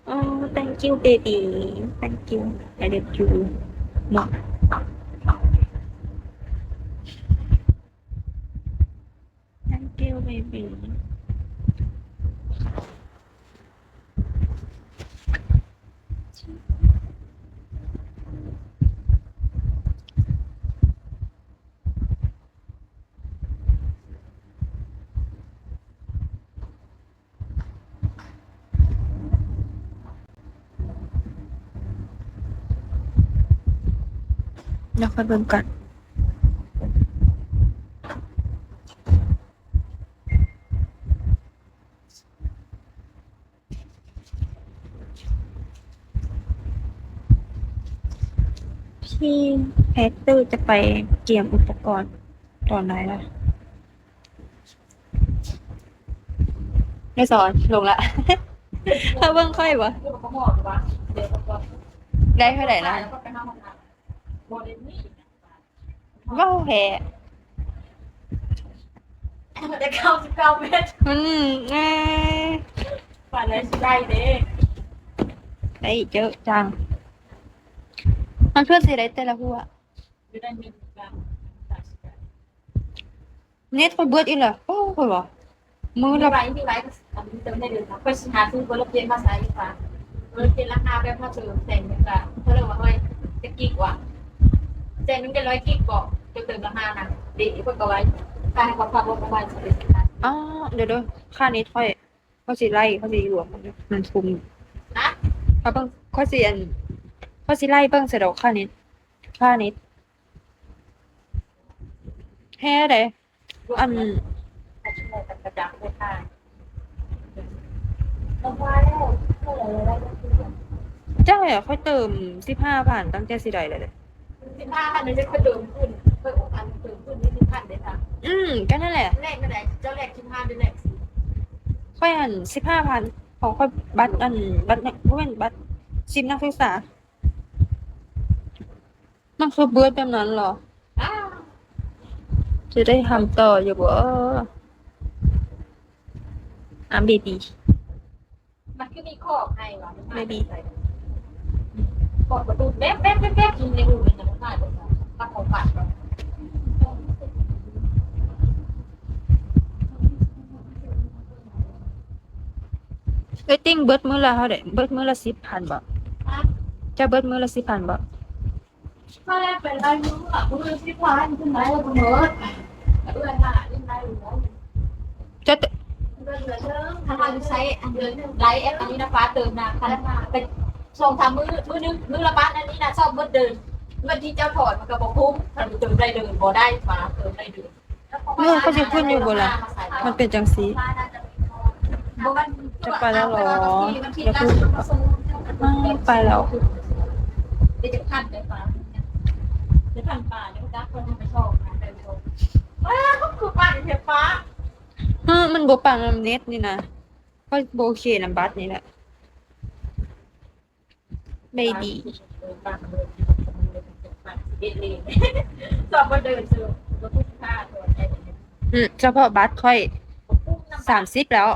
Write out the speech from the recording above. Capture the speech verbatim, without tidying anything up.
Oh, thank you, baby. Thank you. I love you. Mwah. Thank you, baby. เดี๋ยวค่อยเบิ่งก่อน พี่แพตเตอร์จะไปเตรียมอุปกรณ์ตอนไหนล่ะ? แม่สอนลงละ เขาเบิ่งค่อยบ่ ได้เท่าไหร่ละ เว้าแท้ ได้เก้าสิบเก้าเมตร มัน เอ้ย ปานใดสิได้เด้ ได้เยอะจัง มันเพื่อสิได้แต่ละหัว อยู่ในเมนูกลาง เน็ตข้อยเบิดอีกแล้ว โอ้ ข้อยว่า มื้อละ มีไว้ มีไว้ อันนี้เติมได้เลยค่ะ ข้อยสิหาซื้อเบอร์รถเย็นมาใส่ค่ะ เบอร์รถเย็นราคาแบบมาเติมแต่งค่ะ เขาเรียกว่าอะไร จะกิกว่ะ แสนหนึ่งได้ร้อยกิกบอก จะเติมราคานะ เดี๋ยวเพิ่นก็ไว้ ค่าให้ความความลดประมาณสิบเอ็ดสิบบาท อ๋อ เดี๋ยวเด้อ ค่าเน็ตข้อย ข้อยสิไล่ ข้อยสิอยู่ มันคุม ฮะ ข้อยเบิ่ง ข้อยสิอัน ข้อยสิไล่เบิ่งซะดอก ค่าเน็ต ค่าเน็ต แฮ่เด้ อัน จ้า ข้อยเติมสิบห้าพันตั้งแต่สิได้แล้วเด้ สิบห้าพันนี่จะไปเติมขึ้น เพิ่มอันเติมขึ้นนี่สิบพันเลยค่ะ อืม ก็นั่นแหละ แรกก็ได้ เจ้าแรกสิบห้า เดือนแรกสิ ข้อยอันสิบห้าพัน ของข้อยบัตรอัน บัตรนัก บ่แม่นบัตรซิมนักศึกษา มันคือเบิดแบบนั้นเหรอ อ้าว จะได้ทำต่ออยู่บ่ อ่ะ เบบี มันคือมีขอบให้วะ มันมา เบบี จากไหน ขอบประตูแป๊บแป๊บแป๊บแป๊บ กินในหูมันจะไม่พลาดเลยนะ ตักของฝากก่อน เอ้ย ติ่งเบิดมื้อละเท่าใด เบิดมื้อละสิบพันบ่ ฮะ จะเบิดมื้อละสิบพันบ่ ถ้าแลกเป็นรายมื้ออะ มื้อสิบพันขึ้นไปแล้วก็หมด เดือนหน้าเล่นได้อยู่แล้ว จะ เดือนเดือนหนึ่ง ถ้าเราใช้อันเดือนหนึ่ง ไลน์แอปอันนี้นะฟ้า เติมนะ คันเป็นสองสามมื้อ มื้อหนึ่ง มื้อละบาท อันนี้นะ ชอบเบิดเดือน เงินที่เจ้าถอนมันก็บ่คุ้ม ถ้าเติมได้เดือนบ่ได้ฟ้า เติมได้เดือน เออ เขาสิขึ้นอยู่บ่ล่ะ มันเป็นจังซี่ จะไปแล้วเหรอ เดี๋ยวคือ ไม่ไปแล้ว เดี๋ยวจะพันเดี๋ยวปะ เดี๋ยวพันปลา เดี๋ยวจักคนไปชอบนะ ไปชอบ ว้าว คือปั่นเถอะปะ เออ มันบ่ปังนำเน็ตนี่นะ ข้อยบ่โอเคนำบัตรนี่แหละ เบบี สอบบ่เดินเจอ อืม เฉพาะบัตรข้อยสามสิบแล้ว